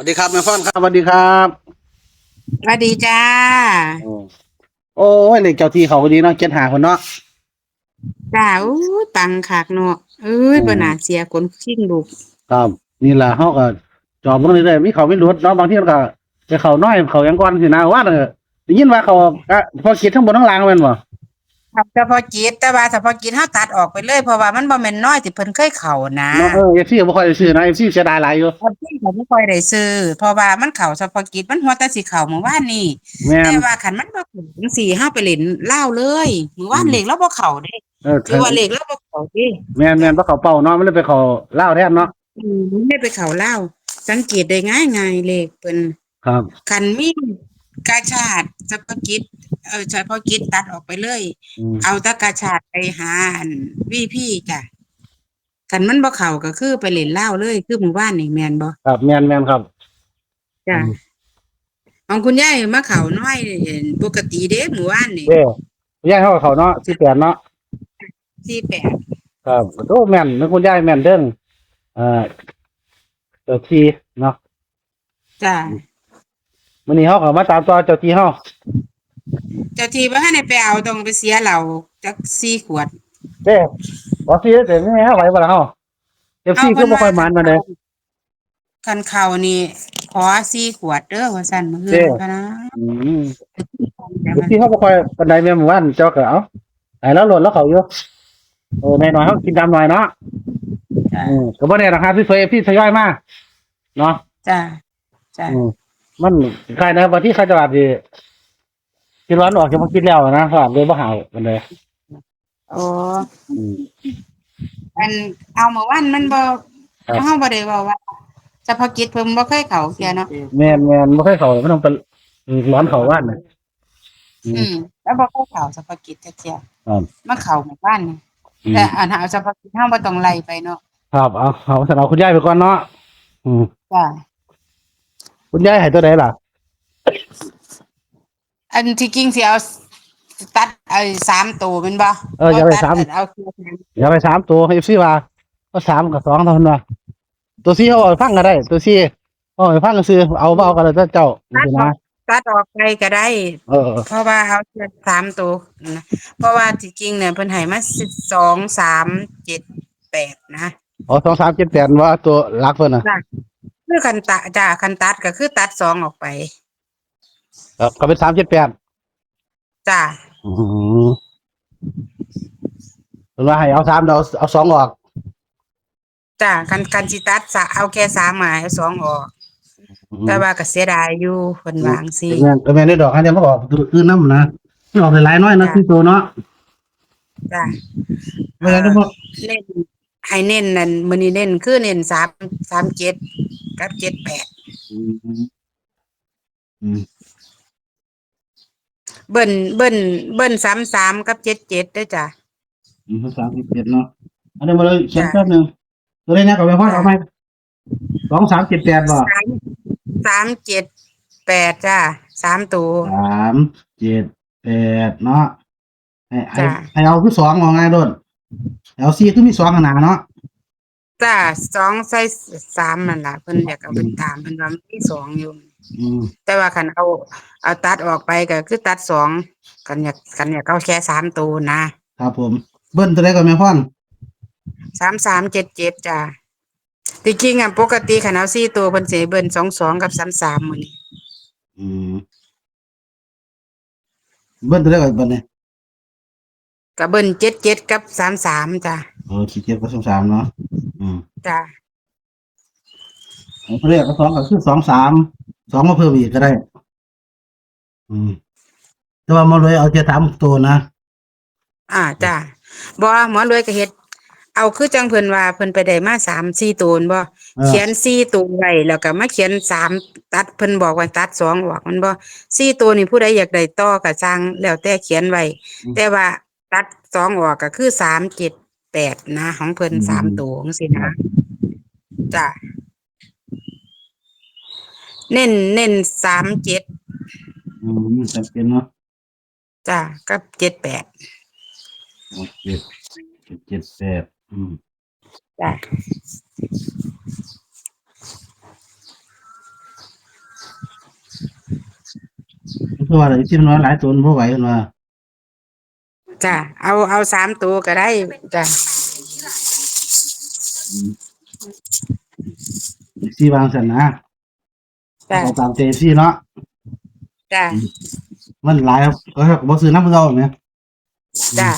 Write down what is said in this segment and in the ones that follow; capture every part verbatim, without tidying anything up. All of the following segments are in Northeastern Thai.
วัสดีครับแม่พรครับ สวัสดีครับ สวัสดีจ้า โอ้ โอ้ย เลขเจ้าที่เขาพอดีเนาะ เจ็ดห้า คนเนาะ จ้า อู้ ปังคักเนาะ เอ้ย อืม บ่น่าเสีย ขนคิงลุก ครับ นี่ล่ะ เฮาก็จอบเบิ่งเรื่อยๆ มีเข้ามีหลุดเนาะ บางทีมันก็ไปเข้าน้อย เข้าหยังก่อนสินะ ว่าเด้อ ได้ยินว่าเขาก็เฉพาะกิจทั้งบนทั้งล่างแม่นบ่ ครับ เฉพาะกิจ แต่ว่าเฉพาะกิจเฮาตัดออกไปเลย เพราะว่ามันบ่แม่นน้อยที่เพิ่นเคยเข้านะ เนาะ เออ เอฟซี ก็บ่ค่อยได้ซื้อนะ เอฟซี เสียดายหลายอยู่ เอฟซี ก็บ่ค่อยได้ซื้อ เพราะว่ามันเข้าเฉพาะกิจ มันหัวแต่สิเข้ามื้อวานนี้ แม่น แต่ว่าคันมันบ่เข้าจังซี่ เฮาไปเล่นลาวเลย มื้อวาน อืม เลขลาวบ่เข้าเด้ เออ ถือว่าเลขลาวบ่เข้าเด้ แม่นๆ บ่เข้าเป้าเนาะ มันเลยไปเข้าลาวแทนเนาะ อืม มันเลยไปเข้าลาว สังเกตได้ง่ายๆ เลขเพิ่น ครับ คันมีกาชาดเฉพาะกิจ เอ่อ เฉพาะกิจตัดออกไปเลย อืม เอาแต่กาชาดไปหาอัน วีพี จ้ะ คันมันบ่เข้าก็คือไปเล่นลาวเลย คือมื้อวานนี่แม่นบ่ ครับ แม่นๆ ครับ จ้ะ อืม ของคุณยายมาเข้าน้อยปกติเด้มื้อวานนี่ เด้ คุณยายเฮาก็เข้าเนาะ สี่แปด เนาะ สี่แปด ครับ โอ้ แม่นนะ คุณยายแม่นเด้อ เอ่อ เจ้าที่เนาะ จ้ะ มื้อนี้เฮาก็มาตามต่อเจ้าที่เฮา เจ้าที่บ่ทันได้ไปเอา ต้องไปเสียเหล้าจักสี่ขวด เด้ บ่เสียแต่มีเฮาไหวบ่ล่ะเฮา เอฟซี คือบ่ค่อยหมานปานใด คันเข้านี่ขอสี่ขวดเด้อ ว่าซั่น มื้ออื่น เด้ พะนะ อืม เอฟซี เฮาบ่ค่อยปานใดแม่นมื้อวานเจ้าก็เอา ให้ลาวโลดลาวเข้าอยู่ เออ น้อยๆ เฮากินตามน้อยเนาะ จ้ะ อืม ก็บ่แน่ดอกครับ พี่เฟย พี่ทยอยมา เนาะ จ้ะ จ้ะ อืม มันคล้ายนะ บางทีเขาเจ้าอาจสิ คิดว่ามันออกเฉพาะกิจแล้วนะ เขาอาจเลยบ่หาปานใด อ๋อ อืม อัน เอามื้อวานมันบ่ ครับ เฮาบ่ได้เว้าว่า เฉพาะกิจเพิ่นบ่เคยเข้าเทื่อเนาะ แม่นๆ บ่เคยเข้า มันต้องไปร้อนเข้าบ้านน่ะ อืม อืม แล้วบ่เคยเข้าเฉพาะกิจจักเทื่อ ครับ มาเข้ามื้อวานนี่ อืม แต่อันเอาเฉพาะกิจเฮาบ่ต้องไล่ไปเนาะ ครับ เอา เอา เอาคุณยายไปก่อนเนาะ อืม จ้ะ คุณยายให้ตัวใดล่ะ อันที่จริงสิเอาตัดไอ้สามตัวแม่นบ่ เออ อยากได้ เอาตัด สาม เอา อยากได้สามตัว เอฟซี ว่า ก็สามกับสองเท่านั้นว่า ตัวสี่เอาไปฟังก็ได้ ตัวสี่เอาไปฟังก็ซื้อ เอาบ่เอาก็แล้วแต่เจ้า ตัด สิ ออ นะ ก ตัดออกไปก็ได้ เออ เพราะว่าเอาแค่สามตัวนะ เพราะว่าที่จริงเนี่ยเพิ่นให้มาสอง สาม เจ็ด แปด นะ อ๋อ สอง สาม เจ็ด แปด ว่าตัวหลักเพิ่นน่ะ จ้ะ คือคันตะ จ้ะ คันตัดก็คือตัดสองออกไป ครับ ก็เป็น สาม เจ็ด แปด จ้ะ อืม เพิ่นว่าให้เอาสาม เอา เอาสองออก จ้ะ คัน คันสิตัดสะ เอาแค่สามมา เอาสองออก อืม แต่ว่าก็เสียดายอยู่ เพิ่นว่าจั่งซี้ แม่น ก็แม่นได้ดอก อันนี้มันออกตัวอื่นนำนะ มันออกหลายๆ น้อยนะ จ้ะ สี่ตัวเนาะ จ้ะ เวลา อ่า เน้น ให้เน้นนั่น มื้อนี้เน้นคือเน้นสาม สามเจ็ด กับ เจ็ดแปด อืม อืม เบิ้ล เบิ้ล เบิ้ล สามสาม กับ เจ็ดเจ็ด เด้อจ้ะ อืม สามสิบเจ็ด เนาะ อันนี้มาเลย เขียน จ้ะ แป๊บหนึ่ง ตัวเลขนะ กับแม่พร จ้ะ เอาไหม สองสามเจ็ดแปด บ่ สาม สามเจ็ดแปด จ้ะ สามตัว สามเจ็ดแปด เนาะ ให้ ให้ จ้ะ ให้เอาคือสอง เอาง่ายโลด เอาสี่คือมีสองข้างหน้าเนาะ จ้ะ สองใส่สามนั่นล่ะ เพิ่นอยากเอาไป อืม ตาม เพิ่นว่ามันมีสองอยู่ อืม แต่ว่าคันเอา เอาตัดออกไปก็คือตัดสอง คันอยาก คันอยากเอาแค่สามตัวนะ ครับผม เบิ้ลตัวใดก่อนแม่พร สามสามเจ็ดเจ็ด จ้ะ ที่จริงอะ ปกติคันเอาสี่ตัว เพิ่นสิเบิ้ล สองสอง กับ สามสาม มื้อนี้ อืม เบิ้ลตัวใดก่อนบัดนี้ ก็เบิ้ล เจ็ดเจ็ด กับ สามสาม จ้ะ เออ เจ็ดเจ็ด กับ สามสาม เนาะ อืม จ้ะ เอาตัวเลขก็สอง ก็คือ สองสาม สองมาเพิ่มอีกก็ได้ อืม แต่ว่าหมอรวยเอาแค่สามตัวนะ อ่า จ้ะ บ่ หมอรวยก็เฮ็ด เอาคือจั่งเพิ่นว่า เพิ่นไปได้มาสามสี่ตัวแม่นบ่ เออ เขียนสี่ตัวไว้ แล้วก็มาเขียนสาม ตัด เพิ่นบอกว่าตัดสองออกแม่นบ่ สี่ตัวนี่ผู้ใดอยากได้ต่อก็ช่าง แล้วแต่เขียนไว้ อืม แต่ว่าตัดสองออกก็คือ สามเจ็ดแปด นะ ของเพิ่น อืม สามตัวจั่งซี้นะ ครับ จ้ะ เน้น เน้น สามเจ็ด อืม สามเจ็ด เนาะ จ้ะ กับ เจ็ดแปด โอเค เจ็ดแปด อืม จ้ะ อืม คือว่าอะไรที่มันว่าหลายตัวมันบ่ไหวมันว่า จ้ะ เอาเอาสามตัวก็ได้จ้ะ อืมสี่วางสันนะ จ้ะ เอาตามเจซี่เนาะ จ้ะ มันหลายครับก็บ่ซื้อน้ำเก่าไหม จ้ะ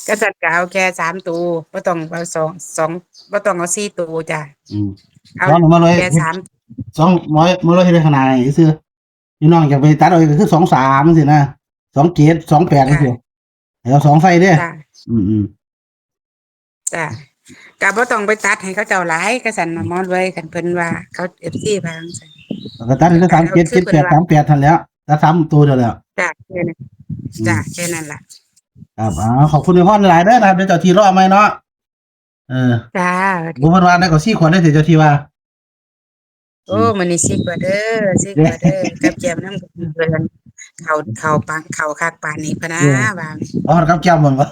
ก็สัตว์ก็เอาแค่สามตัวบ่ต้องเอาสองสองบ่ต้องเอาสี่ตัวจ้ะ อืม เอา แล้วมาเลย แค่สาม สองร้อยมาเลยให้ได้ขนาดไหนซื้อพี่น้องอยากไปตัดเอาก็คือสองสามสินะสองเจ็ดสองแปดสิเอาสองไส้เด้อ จ้ะ อืมอืม จ้ะ ก็บ่ต้องไปตัดให้เขาเจ้าหลายก็สั่นน่ะหมอรวยกันเพิ่นว่าเขาเอฟซีบางสั่น แล้วก็ตัดให้สามเจ็ดเจ็ดแปดสามแปดทันแล้วตัดสามตัวเดียวแล้ว จ้ะแค่นั้นจ้ะแค่นั้นล่ะ ครับอ๋อขอบคุณในพ่อหลายเด้อนะครับเดี๋ยวเจ้าที่รอไหมเนาะเออ จ้า ผมเพิ่นว่าได้ก็สี่ขวดได้เสียเจ้าที่ว่า โอ้มื้อนี้สิกว่าเด้อสิกว่าเด้อกับแกมน้ำเพิ่นเขาเขาปังเขาคักปานนี้พะนะ เออ ว่า อ๋อกับแก้มมันบ่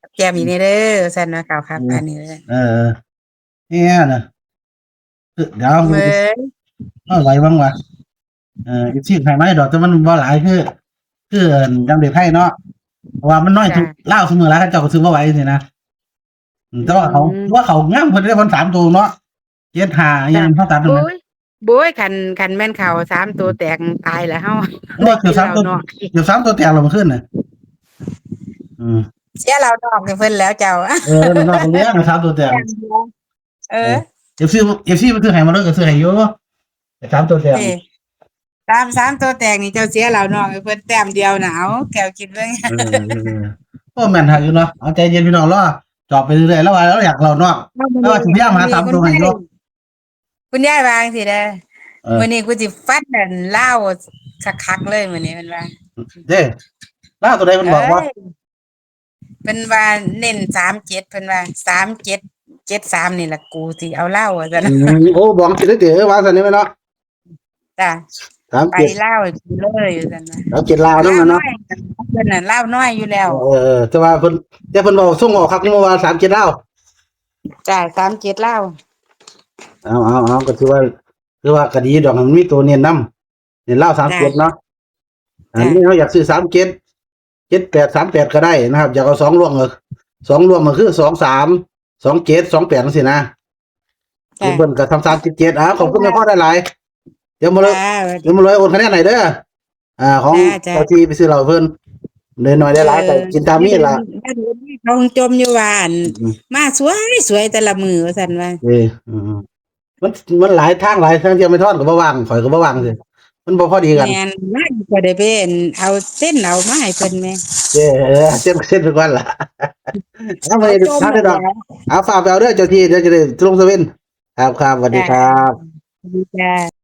กับแกมอีกนี่เด้อสั่นว่าเขาคักปานนี้เด้อ เออเนี่ยนะเดี๋ยว เมื่อ เอาไหลบ้างวะเอออีกสิ่งไทยไม่ดอกแต่มันบ่หลายคือ คือยังเด็กไทยเนาะเพราะว่ามันน้อยทุกเล่าเสมอแล้วเขาเจ้าก็ซื้อบ่ไหวสินะอืมแต่ว่าเขาว่าเขาง่ามเพิ่นได้เพิ่นสามตัวเนาะเจ็ดห้ายังเท่ากัน โอ้ยโบ้ยคันคันแม่นเขาสามตัวแตกตายแล้วเฮา ว่าเกือบสามตัว เนาะ เกือบสามตัวแตกแล้วมันขึ้นน่ะอืม เสียเรานอกให้เพิ่นแล้วเจ้า เออแล้วนอกเลี้ยงสามตัวแตก เออ เอฟซีเอฟซีมันซื้อให้มาแล้วก็ซื้อให้อยู่สามตัวแตก เอ้ยตามสามตัวแตกนี่เจ้าเสียเรานอกให้เพิ่นแต้มเดียวนะเอาแก้วคิดเบิ่ง เออเออเออโอ้แม่นหักอยู่เนาะเอาใจเย็นพี่น้องรอจอบไปเรื่อยๆแล้วว่าเราอยากเรานอกแล้วว่าสิพยายามหาสามตัวให้อยู่ คุณยายวางสิเด้อ เออ มื้อนี้กูสิฟันนั่นเล่าวคักๆเลยมื้อนี้มันว่า เด้เล่าตัวใดมันบอกว่า เอ้ยเพิ่นว่าเน้นสามเจ็ดเพิ่นว่าสามเจ็ดเจ็ดสามนี่ล่ะกูสิเอาเล่าวว่าซั่น อืมโอ้บอกสิได้เด้อว่าซั่นนี่แม่นเนาะ จ้ะ สาม ไป เจ็ด เล่าวให้กูเลยว่าซั่นนะ สามเจ็ดลาวนั่นน่ะเนาะ เพิ่นน่ะเล่าวน้อยอยู่แล้ว เออเออแต่ว่าเพิ่นแต่เพิ่นบอกส่งออกคักนี่ว่าสามเจ็ดลาว จ้ะสามเจ็ดเล่าว เอาเอาเอาก็ถือว่าถือว่าก็ดีดอกมันมีตัวเน้นนำเน้นลาวสามเจ็ดเนาะอันนี้เฮาอยากซื้อสามเจ็ดเจ็ดแปดสามแปดก็ได้นะครับอยากเอาสองล่วงก็สองล่วงก็คือสองสามสองเจ็ดสองแปดจังซี่นะ จ้ะ เพิ่นก็ทำสามเจ็ดเจ็ดอ่าขอบคุณแม่พ่อหลายๆเดี๋ยวมาเลย จ้า เดี๋ยวมาเลยโอนคะแนนให้เด้ออ่าของ จ้าจ้า เจ้าที่ไปซื้อเหล้าเพิ่นเดี๋ยวหน่อยได้หลายก็กินตามนี้ล่ะ เขาคงจมอยู่ว่าอัน อืม มาสวยสวยแต่ละมื้อว่าซั่นว่า เอออืมมันมันหลายทางหลายทางที่ไม่ทอดก็บ่ว่างข่อยก็บ่ว่างสิมันบ่พอดีกัน แม่นว่าก็ได้ไปเอาเส้นเอามาให้เพิ่นแม่ เออเออเส้นเส้นทุกวันล่ะเอาไป เอาจม ทางได้ดอก แล้ว เอาฝากไปเอาเด้อเจ้าที่เดี๋ยวจะได้ลงเซเว่นครับครับสวัสดีครับ สวัสดีจ้า